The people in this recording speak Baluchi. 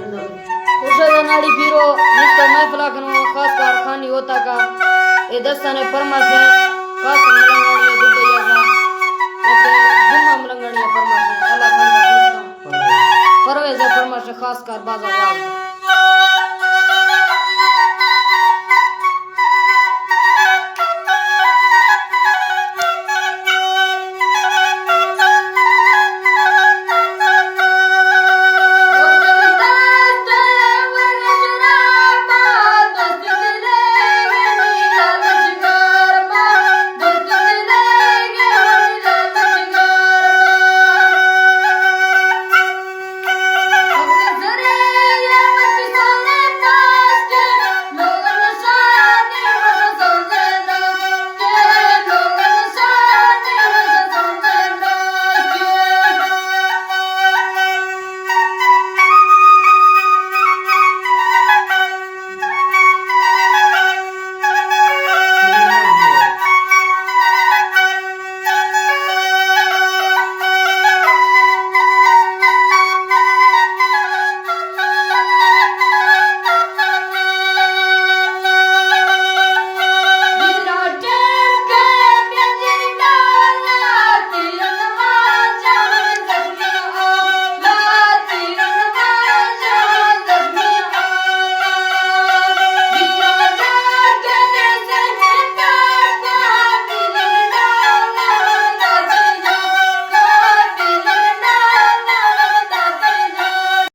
خوش ناڑی پیرو، نشتہ محفل کنو، خاص کار خانی ہوتا کا۔ اے دستانے پرماش، خاص ملنگانی دبئی ازا۔ اے جمعہ ملنگانی پرماش، اللہ خان کا دوستاں۔ پرویز پرماش، خاص کار بازا باز۔